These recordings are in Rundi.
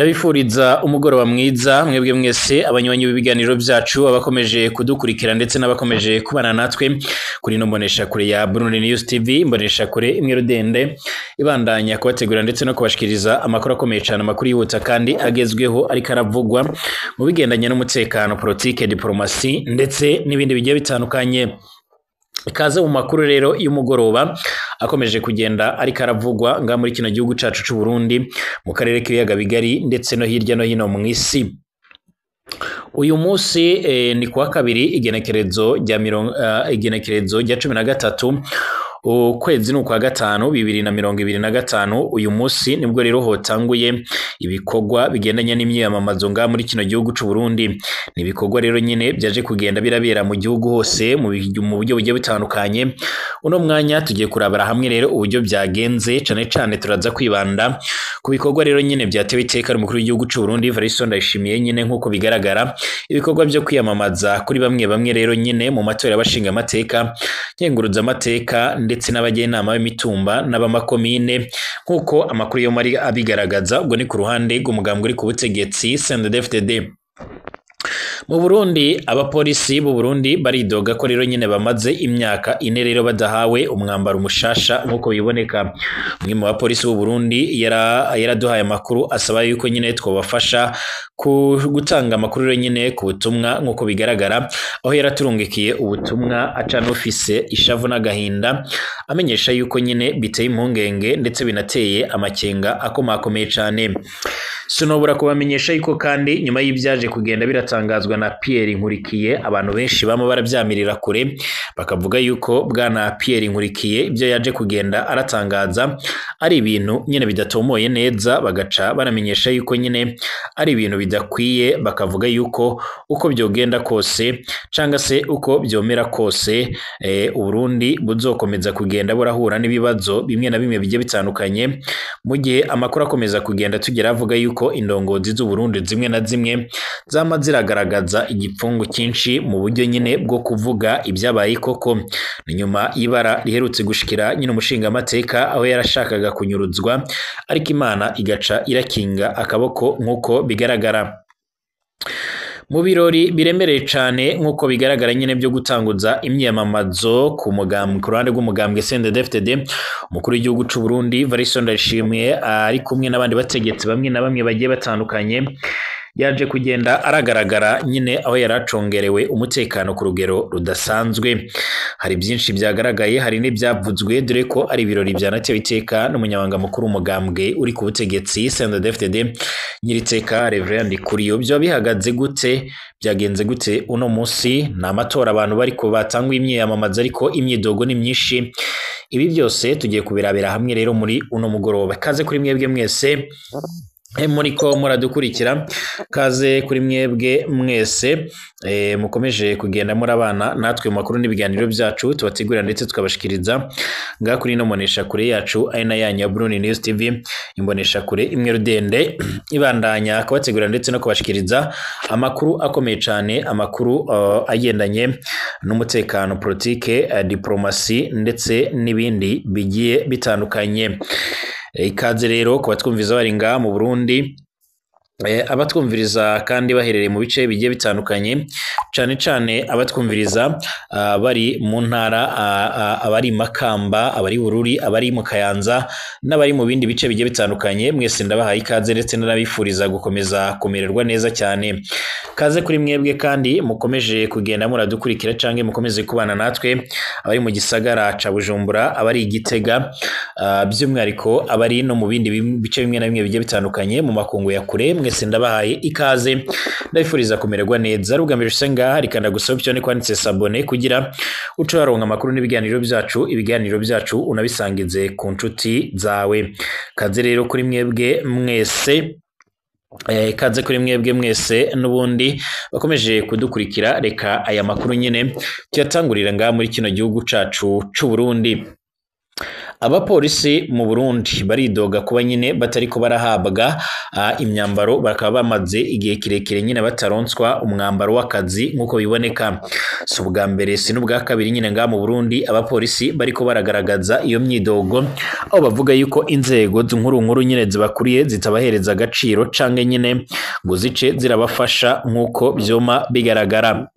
Ndabifuriza umugoroba mwiza mwebwe mwese abanywanyi b'ibiganiro byacu, abakomeje kudukurikira ndetse n'abakomeje kubana natwe kuri ino mboneshakure ya Burundi News TV, imboneshakure imwe rudende ibandanya kubategura ndetse no kubashikiriza amakuru akomeye cyane, amakuru yihuta kandi agezweho ariko aravugwa mu bigendanye n'umutekano, politike, diplomasi ndetse n'ibindi bigiye bitandukanye. Ikaze mu makuru rero y'umugoroba akomeje kugenda ariko aravugwa nga muri kino gihugu cacu c'u Burundi, mu karere k'ibiyaga bigari ndetse no hirya no hino mu isi. Uyu munsi ni kuwa kabiri, igenekerezo rya 13, ukwezi ni ukwa gatanu, 2025. Uyu munsi nibwo rero hotanguye ibikorwa bigendanye n'imyiyamamazo nga muri kino gihugu c'u Burundi. Ni ibikorwa rero nyine byaje kugenda birabera mu gihugu hose mu buryo bugiye butandukanye. Uno mwanya tugiye kurabara hamwe rero uburyo byagenze, cane cane turaza kwibanda ku bikorwa rero nyine byatewe iteka n'umukuru w'igihugu c'u Burundi Evariste Ndayishimiye nyine, nk'uko bigaragara ibikorwa byo kwiyamamaza kuri bamwe bamwe rero nyine mu matora y'abashinga amateka, nkenguruza amateka ndetse n'abajyanama b'imitumba n'abamakomine, nk'uko amakuru yo mari abigaragaza. Ubwo ni ku ruhande rw'umugambwe uri ku butegetsi CNDD-FDD. Mu Burundi, abapolisi b'u Burundi baridoga ko rero nyine bamaze imyaka 4 rero badahawe umwambaro mushasha nk'uko biboneka. Umwe mu bapolisi b'u Burundi yaraduhaye amakuru asaba yuko nyine twobafasha ku gutanga amakuru rero nyine ku butumwa, nk'uko bigaragara aho yaraturungikiye ubutumwa aca n'ufise ishavu n'agahinda, amenyesha yuko nyine biteye impungenge ndetse binateye amakenga akomakomeye cane. Sinobura kubamenyesha yuko kandi nyuma y'ibyaje kugenda biratangazwa na Pierre Nkurikiye, abantu benshi bama barabyamirira kure, bakavuga yuko bwana Pierre Nkurikiye ibyo yaje kugenda aratangaza ari ibintu nyine bidatomoye neza, bagaca banamenyesha yuko nyine ari ibintu bidakwiye, bakavuga yuko uko byogenda kose canga se uko byomera kose, Uburundi buzokomeza kugenda burahura n'ibibazo bimwe na bimwe bigiye bitandukanye, mu gihe amakuru akomeza kugenda tugera avuga yuko indongozi z'u Burundi zimwe na zimwe zama ziragaragaza igipfungu cyinshi mu buryo nyine bwo kuvuga ibyabaye koko. Ni nyuma y'ibara riherutse gushikira nyine umushinga amateka aho yarashakaga kunyuruzwa, ariko Imana igaca irakinga akaboko nk'uko bigaragara. Mu birori biremereye cane nk'uko bigaragara nyine byo gutanguza imyiyamamazo ku mugambwe, ku ruhande rw'umugambwe CNDD-FDD, umukuru w'igihugu c'u Burundi Evariste Ndayishimiye ari kumwe n'abandi bategetsi bamwe na bamwe bagiye batandukanye, yaje kugenda aragaragara nyine aho yaracongerewe umutekano ku rugero rudasanzwe. Hari byinshi byagaragaye, hari n'ibyavuzwe, dore ko ari ibirori byanatewe iteka n'umunyamabanga mukuru w'umugambwe uri ku butegetsi CNDD-FDD nyiriteka Reverend Ndikuriyo. Byo bihagaze gute, byagenze gute uno munsi? Ni amatora abantu bariko batangwa imyiyamamaza, ariko imyidogo ni myinshi. Ibi byose tugiye kubirabira hamwe rero muri uno mugoroba. Kaze kuri mwebwe mwese muriko muradukurikira, kaze kuri mwebwe mwese mukomeje kugenda murabana natwe mu makuru n'ibiganiro byacu tubategurira ndetse tukabashikiriza nga kuri ino mbonesha kure yacu ari na yanyu ya Burundi News TV, imbonesha kure imwe rudende ibandanya kubategurira ndetse no kubashikiriza amakuru akomeye cane, amakuru agendanye n'umutekano, politike, diplomasi ndetse n'ibindi bigiye bitandukanye. Ikaze rero kubatwumviza bari ngaha mu Burundi, abatwumviriza kandi baherereye mu bice bigiye bitandukanye, cane cane abatwumviriza bari mu ntara, abari Makamba, abari Bururi, abari mu Kayanza n'abari mu bindi bice bigiye bitandukanye, mwese ndabahaye ikaze ndetse n'abifuriza gukomeza kumererwa neza cyane. Kaze kuri mwebwe kandi mukomeje kugenda muradukurikira canke mukomeze kubana natwe, abari mu gisagara ca Bujumbura, abari Igitega, by'umwihariko abari no mu bindi bice bimwe na bimwe bigiye bitandukanye mu makungu ya kure, mwese ndabahaye ikaze, ndabifuriza kumererwa neza. Rugambije usenga rikanda gusaba icyo ni kwanditse sabone kugira uce waronka amakuru n'ibiganiro byacu, ibiganiro byacu unabisangize ku nshuti zawe. Kaze rero kuri mwebwe mwese, kaze kuri mwebwe mwese n'ubundi bakomeje kudukurikira. Reka aya makuru nyine tuyatangurira ngaha muri kino gihugu cacu c'u Burundi. Abapolisi mu Burundi baridoga kuba nyine batariko barahabwa imyambaro, bakaba bamaze igihe kirekire nyine bataronswa umwambaro w'akazi nk'uko biboneka. Si ubwa mbere si n'ubwa kabiri nyine ngaha mu Burundi abapolisi bariko baragaragaza iyo myidogo, aho bavuga yuko inzego nkuru nkuru nyine zibakuriye zitabahereza agaciro canke nyine ngo zice zirabafasha nk'uko vyoma bigaragara.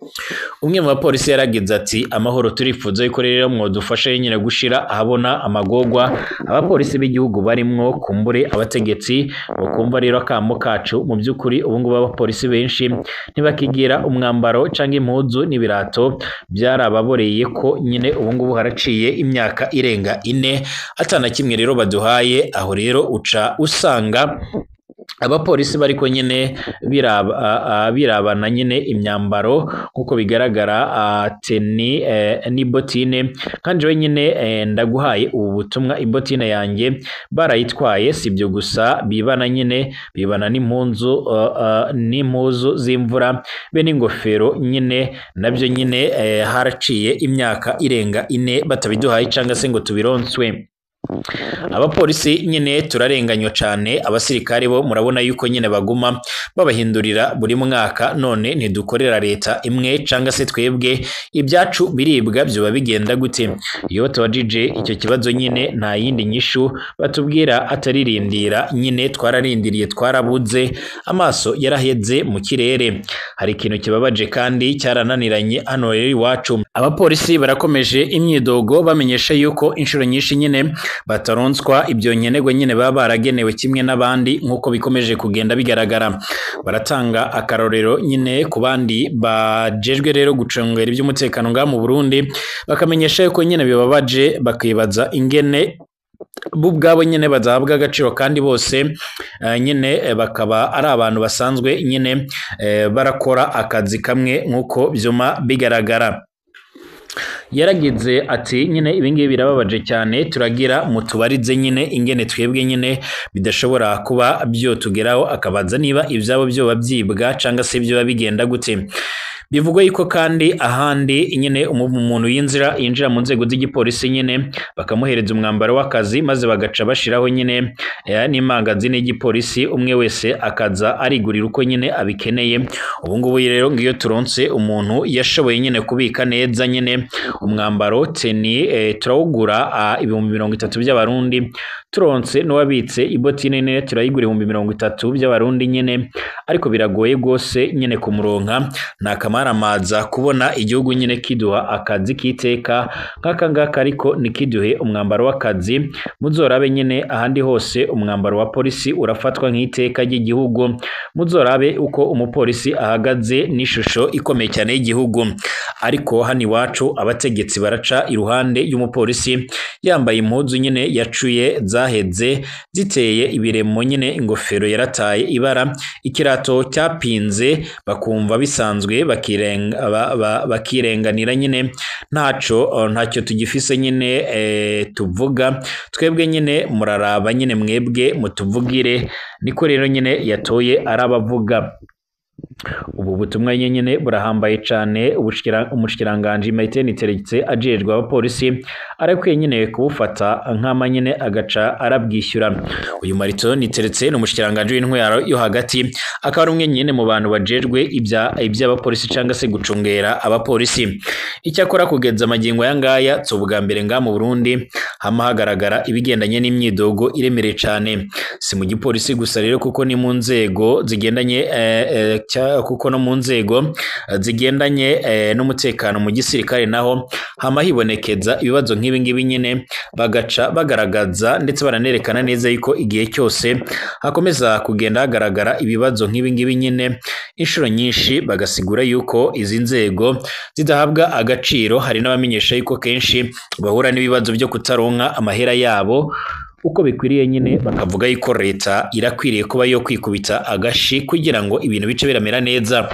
Umwe mu bapolisi yaragize ati: amahoro, turifuza yuko rero mwodufasha nyine gushira ahabona amagorwa abapolisi b'igihugu barimwo, kumbure abategetsi bakumva rero akamo kacu. Mu by'ukuri ubu ngubu abapolisi benshi ntibakigira umwambaro canke impuzu n'ibirato, byarababoreye ko nyine ubu ngubu haraciye imyaka irenga 4 atana kimwe rero baduhaye. Aho rero uca usanga abapolisi bariko nyine birabana nyine imyambaro nkuko bigaragara, teni n'ibotine. Kandi jewe nyine ndaguhaye ubu butumwa, ibotine yanjye barayitwaye. Si ibyo gusa bibana nyine, bibana n'impunzu n'impuzu z'imvura be n'ingofero nyine, nabyo nyine haraciye imyaka irenga 4 batabiduhaye cyangwa se ngo tubironswe. Abapolisi nyine turarenganywa cane, abasirikare bo murabona yuko nyine baguma babahindurira buri mwaka, none ntidukorera leta imwe canga se twebwe ibyacu biribwa byoba bigenda gute? Iyo tubajije icyo kibazo nyine nta yindi nyishu batubwira atarирindira nyine, twararindiriye twarabuze, amaso yaraheze mu kirere. Hari ikintu kibabaje kandi cyarananiranye hano rero iwacu. Abapolisi barakomeje imyidogo bamenyesha yuko inshuro nyinshi nyine bataronswa ibyo nkenerwa nyine baba baragenewe kimwe n'abandi nk'uko bikomeje kugenda bigaragara. Baratanga akarorero nyine ku bandi bajejwe rero gucungera iby'umutekano ngaha mu Burundi, bakamenyesha yuko nyine bibabaje, bakibaza ingene bo ubwabo nyine badahabwa agaciro kandi bose nyine bakaba ari abantu basanzwe nyine barakora akazi kamwe nk'uko byuma bigaragara. Yaragize ati nyine ibingibi birababaje cyane, turagira mutubarize nyine ingene twebwe nyine bidashobora kuba byo tugeraho, akabaza niba ibyabo byoba byibwa cyangwa se byoba bigenda gute. Bivugwa yuko kandi ahandi nyine umuntu yinjira mu nzego z'igipolisi nyine bakamuhereza umwambaro w'akazi, maze bagaca bashiraho nyine n'imangazini y'igipolisi, umwe wese akaza arigurira uko nyine abikeneye. Ubu ngubu rero ngiyo turonse umuntu yashoboye nyine kubika neza nyine umwambaro teni turawugura 30,000 by'abarundi, turonse n'uwabitse ibotine nyine turayigura 30,000 by'abarundi nyine, ariko biragoye gose nyine kumuronka. Nta kamaramaza kubona igihugu nyine kiduha akazi kiteka nk'aka ngaka, ariko nikiduhe umwambaro w'akazi. Muzorabe nyine ahandi hose umwambaro wa polisi urafatwa nk'iteka ry'igihugu, muzorabe uko umupolisi ahagaze n'ishusho ikomeye cyane y'igihugu. Ariko hano iwacu abategetsi baraca iruhande y'umupolisi yambaye impuzu nyine yacuye zaheze ziteye ibiremo nyine, ingofero yarataye ibara, ikirato cyapinze, bakumva bisanzwe bakirenganira nyine, ntacyo tugifise nyine tuvuga twebwe nyine, muraraba nyine mwebwe mutuvugire. Niko rero nyine yatoye arabavuga. Ubu butumwa nyine burahambaye cyane. Umushikiranganji Martin Niteretse ajejwe abapolisi arakwiye nyine kubufata nk'ama nyine agaca arabwishyura. Uyu Martin Niteretse ni umushikiranganji w'intwaro yo hagati, akaba ari umwe nyine mu bantu bajejwe iby'abapolisi cyangwa se gucungera abapolisi. Icyakora kugeza amagingo aya ngaya si ubwa mbere ngaha mu Burundi hama hagaragara ibigendanye n'imyidogo iremereye cyane. Si mu gipolisi gusa rero, kuko ni mu nzego zigendanye kuko no mu nzego zigendanye n'umutekano mu gisirikare naho hama hibonekeza ibibazo nk'ibi ngibi nyine, bagaca bagaragaza ndetse baranerekana neza yuko igihe cyose hakomeza kugenda hagaragara ibibazo nk'ibi ngibi nyine, inshuro nyinshi bagasigura yuko izi nzego zidahabwa agaciro. Hari n'abamenyesha yuko kenshi bahura n'ibibazo byo kutaronka amahera yabo uko bikwiriye nyine, bakavuga yuko leta irakwiriye kuba yo kwikubita agashi kugira ngo ibintu bice biramera neza.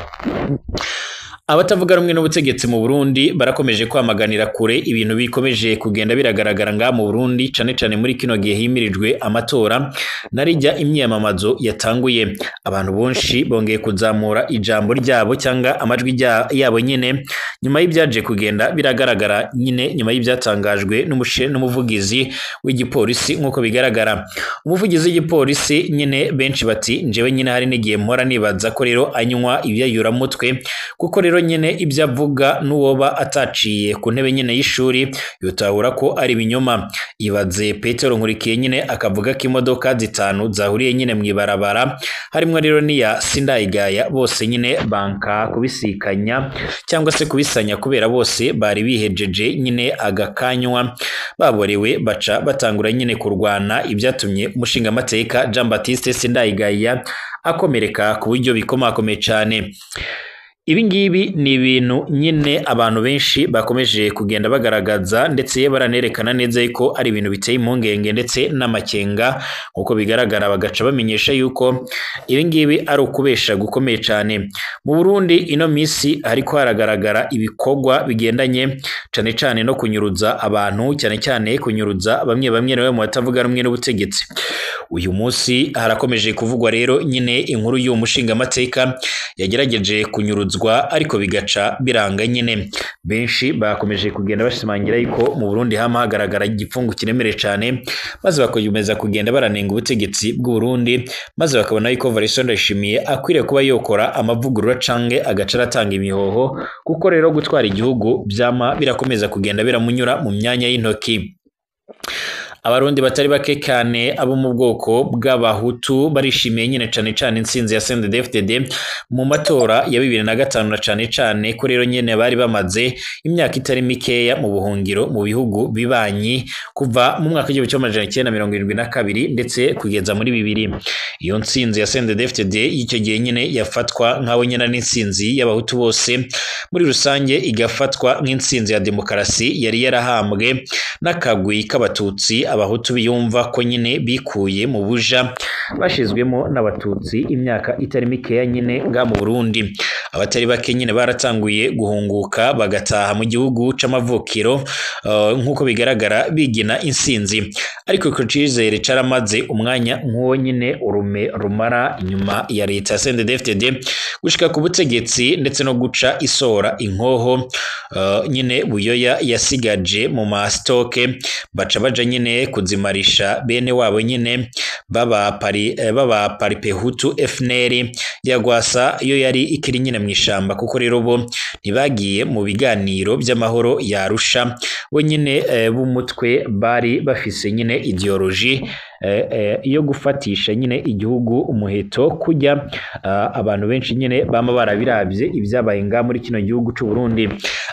Abatavuga rumwe n'ubutegetsi mu Burundi barakomeje kwamaganira kure ibintu bikomeje kugenda biragaragara ngaha mu Burundi, cane cane muri kino gihe himirijwe amatora narijya imyiyamamazo yatanguye. Abantu benshi bongeye kuzamura ijambo ryabo cyangwa amajwi yabo nyine Nyuma y'ibyaje kugenda biragaragara nyine, nyuma y'ibyatangajwe n'umuvugizi w'igipolisi, nk'uko bigaragara umuvugizi w'igipolisi nyine, benshi bati njewe nyine hari n'igihe mpora nibaza ko rero anywa ibyayuramutwe, kuko rero nyine ibyo avuga n'uwoba ataciye ku ntebe nyine y'ishuri yotahura ko ari ibinyoma. Ibaze Petero Nkurikiye nyine akavuga ko imodoka 5 zahuriye nyine mw'ibarabara, harimo rero n'iya Sindayigaya, bose nyine banka kubisikanya cyangwa se kubisanya kubera bose bari bihejeje nyine agakanywa baborewe, baca batangura nyine kurwana, ibyatumye umushingamateka Jean Baptiste Sindayigaya akomereka ku buryo bikomakomeye cyane. Ibi ngibi ni ibintu nyine abantu benshi bakomeje kugenda bagaragaza, ndetse baranerekana neza yuko ari ibintu biteye impungenge ndetse n'amakenga, nkuko bigaragara bagaca bamenyesha yuko ibi ngibi ari ukubesha gukomeye cyane. Mu Burundi ino misi hariko haragaragara ibikorwa bigendanye cane cane no kunyuruza abantu, cyane cyane kunyuruza bamwe bamwe nawe mu batavuga rumwe n'ubutegetsi. Uyu munsi harakomeje kuvugwa rero nyine inkuru y'uwo mushingamateka yagerageje kunyuruzwa ariko bigaca biranga nyine. Benshi bakomeje kugenda bashimangira yuko mu Burundi hama hagaragara igipfungu kiremereye cyane, maze bakomeza kugenda baranenga ubutegetsi bw'u Burundi, maze bakabona yuko Evariste Ndayishimiye akwiriye kuba yokora amavugurura canke agaca aratanga imihoho, kuko rero gutwara igihugu byama birakomeza kugenda biramunyura mu myanya y'intoki. Abarundi batari bake cyane abo mu bwoko bw'abahutu barishimiye nyine cane cane intsinzi ya CNDD-FDD mu matora ya 2005, na cane cane ko rero nyene bari bamaze imyaka itari mikeya mu buhungiro mu bihugu bibanyi kuva mu mwaka 1972 ndetse kugeza muri 2000. Iyo ntsinzi ya CNDD-FDD y'icyo gihe nyine yafatwa nkaho nyene n'intsinzi y'abahutu bose muri rusange, igafatwa nk'intsinzi ya demokarasi yari yarahambwe n'akagwi k'abatutsi abahutu biyumva ko nyine bikuye mu buja bashizwemo n'abatutsi imyaka itari mikeya nyine nga mu Burundi. Abatari bake nyine baratanguye guhunguka bagataha mu gihugu c'amavukiro, nk'uko bigaragara bigina insinzi, ariko ico cizere caramaze umwanya nk'uwo nyine urume rumara inyuma ya leta ya CNDD-FDD gushika ku butegetsi ndetse no guca isora inkoho nyine Buyoya yasigaje mu mastoke, baca baja nyine kuzimarisha bene wabo nyine baba paripehutu FNL ya Rwasa yo yari ikiri nyine mw'ishamba, kuko rero bo ntibagiye mu biganiro by'amahoro ya Arusha, bo nyine b'umutwe bari bafise nyine ideology yo gufatisha nyine igihugu umuheto, kujya abantu benshi nyine bama barabiravye ibyabaye nga muri kino gihugu c'u Burundi.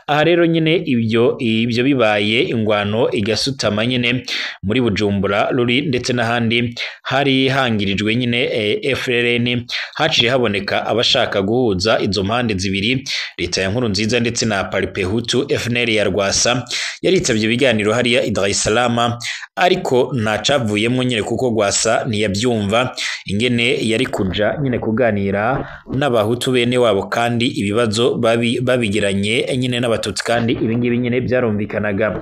Aha rero nyine ibyo bibaye ingwano igasutama nyine muri Bujumbura ruri ndetse n'ahandi hari hangirijwe nyine FRN, haciye haboneka abashaka guhuza izo mpande zibiri, leta ya Nkurunziza ndetse na Paripehutu FNL ya Rwasa yaritavye ibiganiro hariya i Dar es Salaam, ariko ntacavuyemwo nyine kuko Rwasa ntiyabyumva ingene yari kuja nyine kuganira n'abahutu bene wabo, kandi ibibazo babigiranye nyine n'abatutsi, kandi ibingibi nyine byarumvikanaga.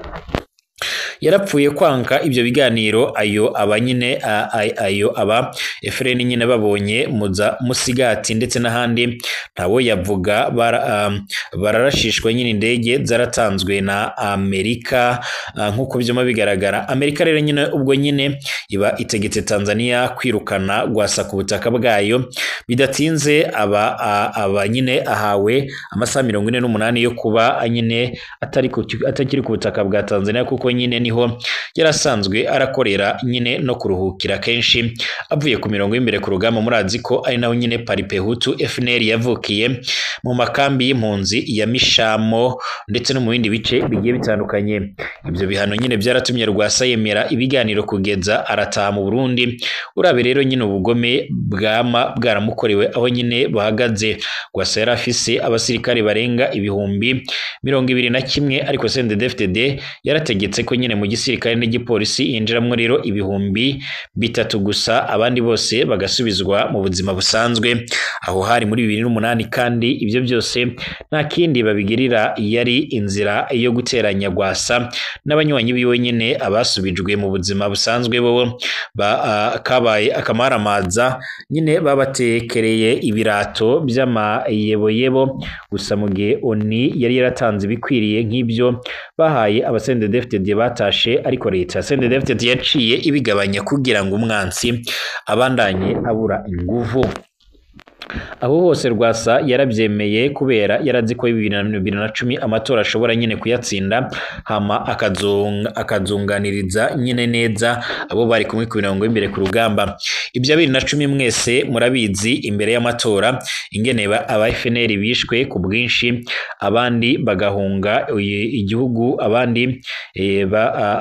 Yarapfuye kwanka ibyo biganiro, ayo aba nyine ayo aba FRN nyine babonye muza musigati ndetse n'ahandi ntawe yavuga, bararashishwa nyine indege zaratanzwe na Amerika, nkuko byuma bigaragara. Amerika rero nyine ubwo nyine iba itegetse Tanzania kwirukana Rwasa ku butaka bwayo. Bidatinze aba nyine ahawe amasaha 48 yo kuba nyine atakiri ku butaka bwa Tanzania, kuko nyine niho yarasanzwe arakorera nyine no kuruhukira kenshi avuye ku mirongo y'imbere ku rugamba. Murazi ko ari naho nyine Paripehutu FNL yavukiye mu makambi y'impunzi ya Mishamo ndetse no mu bindi bice bigiye bitandukanye. Ibyo bihano nyine byaratumye Rwasa yemera ibiganiro kugeza arataha mu Burundi. Urabe rero nyine ubugome bwama bwaramukorewe aho nyine buhagaze. Rwasa yari afise abasirikare barenga 21,000, ariko CNDD-FDD yarategetse ko nyine mu gisirikare n'igipolisi yinjiramwo rero 3,000 gusa, abandi bose bagasubizwa mu buzima busanzwe. Aho hari muri 2008, kandi ibyo byose nta kindi babigirira yari inzira yo guteranya Rwasa n'abanywanyi biwe nyene abasubijwe mu buzima busanzwe bobo kabaye akamaramaza nyine babatekereye ibirato by'amayeboyebo gusa, mu gihe ONU yari yaratanze ibikwiriye nk'ibyo bahaye aba CNDD-FDD batashe, ariko leta ya CNDD-FDD yaciye ibigabanya kugira ngo umwansi abandanye abura inguvu. Aho hose Rwasa yarabyemeye kubera yarazi ko 2010 amatora ashobora nyine kuyatsinda, hama akazunganiriza nyine neza abo bari kumwe ku mirongo y'imbere ku rugamba. Ibya 2010 mwese murabizi, imbere y'amatora ingene aba FNL bishwe ku bwinshi, abandi bagahunga igihugu, abandi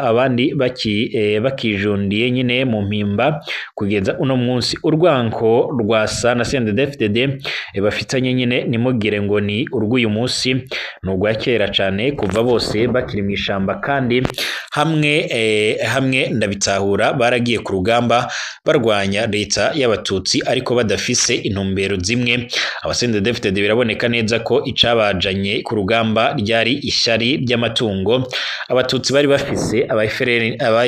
abandi bakijundiye nyine mu mpimba kugeza uno munsi. Urwanko Rwasa na CNDD-FDD bafitanye nyine nimugire ngo ni urw'uyu munsi, ni urwa kera cyane kuva bose bakiri mu ishamba, kandi hamwe hamwe ndabitahura baragiye ku rugamba barwanya leta y'abatutsi ariko badafise intumbero zimwe. Aba CNDD-FDD biraboneka neza ko icabajanye ku rugamba ryari ishyari ry'amatungo abatutsi bari bafise, aba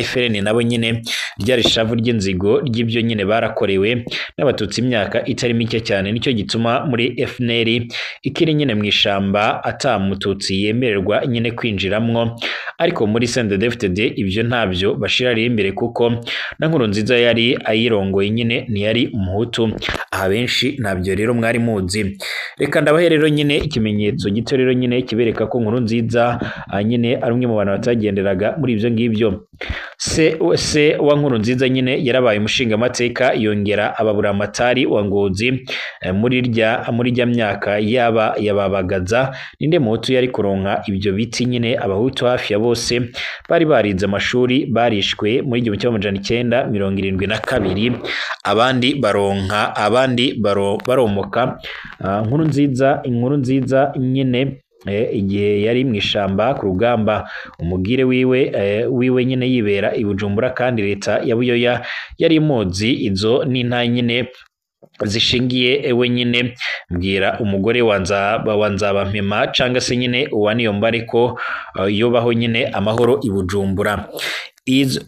FRN nabo nyine ryari ishavu ry'inzigo ry'ibyo nyine barakorewe n'abatutsi imyaka itari mike cyane. Nicyo gituma muri FNL ikiri nyine mu ishamba ata mututsi yemererwa nyine kwinjiramwo, ariko muri CNDD-FDD ibyo ntabyo bashira ari imbere, kuko na Nkurunziza yari ayirongoye nyine ntiyari umuhutu. Aha benshi ntabyo rero mwari muzi. Reka ndabahe rero nyine ikimenyetso gito rero nyine kibereka ko Nkurunziza nyine ari umwe mu bantu batagenderaga muri ibyo ngibyo. Se wa Nkurunziza nyine yarabaye umushingamateka, yongera ababuramatari wa Ngozi muri rya myaka yaba yababagaza. Ninde muhutu yari kuronka ibyo biti nyine? Abahutu hafi ya bose bari barize amashuri barishwe muri 1972, abandi baronka, abandi baromoka. Nkurunziza nyine igihe yari mu ishamba ku rugamba, umugire wiwe nyine yibera i Bujumbura, kandi leta ya Buyoya yari imuzi izo n'inta nyine zishingiye ewe nyine. Mbwira umugore wa Nzabampema canga se nyine uwa Niyombare ko yobaho nyine amahoro i Bujumbura.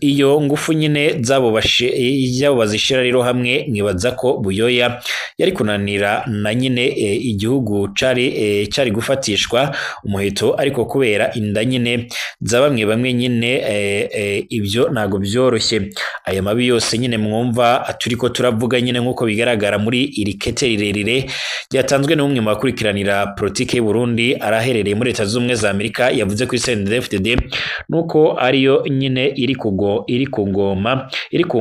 Iyo ngufu nyine zabo bazishira rero hamwe, mwibaza ko Buyoya yari kunanira na nyine igihugu cari gufatishwa umuheto, ariko kubera inda nyine za bamwe bamwe nyine ibyo ntago byoroshye. Aya mabi yose nyine mwumva turiko turavuga nyine nkuko bigaragara muri iri kete rirerire ryatanzwe n'umwe mu bakurikiranira politike y'u Burundi araherereye muri Leta Zunze Ubumwe za Amerika, yavuze ko CNDD-FDD nuko ariyo nyine iri ku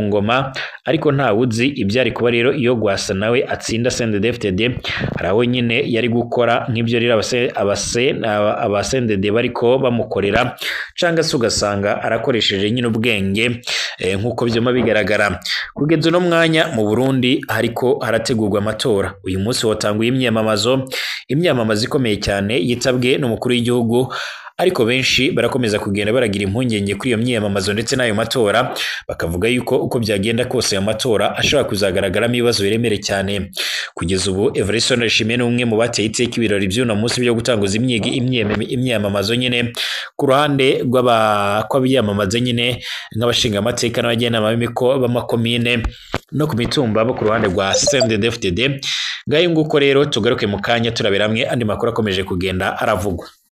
ngoma, ariko nta wuzi ibyari kuba rero iyo Rwasa nawe atsinda CNDD-FDD. Hari aho nyine yari gukora nk'ibyo rero aba CNDD bariko bamukorera, canga se ugasanga arakoresheje nyine ubwenge nkuko byoma bigaragara. Kugeza uno mwanya mu Burundi hariko harategurwa amatora. Uyu munsi watanguye imyamamazo ikomeye cyane yitabwe n'umukuru w'igihugu, ariko benshi barakomeza kugenda baragira impungenge kuri iyo myiyamamazo ndetse n'ayo matora, bakavuga yuko uko byagenda kose ayo matora ashobora kuzagaragaramo ibibazo biremere cyane. Kugeza ubu Evariste Ndayishimiye ni umwe mu bateye iteka ibirori by'uno munsi byo gutanguza imyiyamamazo nyine ku ruhande rw'abiyamamaza nyine nk'abashingamateka n'abajyanama b'amakomine no ku mitumba bo ku ruhande rwa CNDD-FDD. Ngayo nguko rero tugaruke mu kanya turabera hamwe andi makuru akomeje kugenda aravugwa.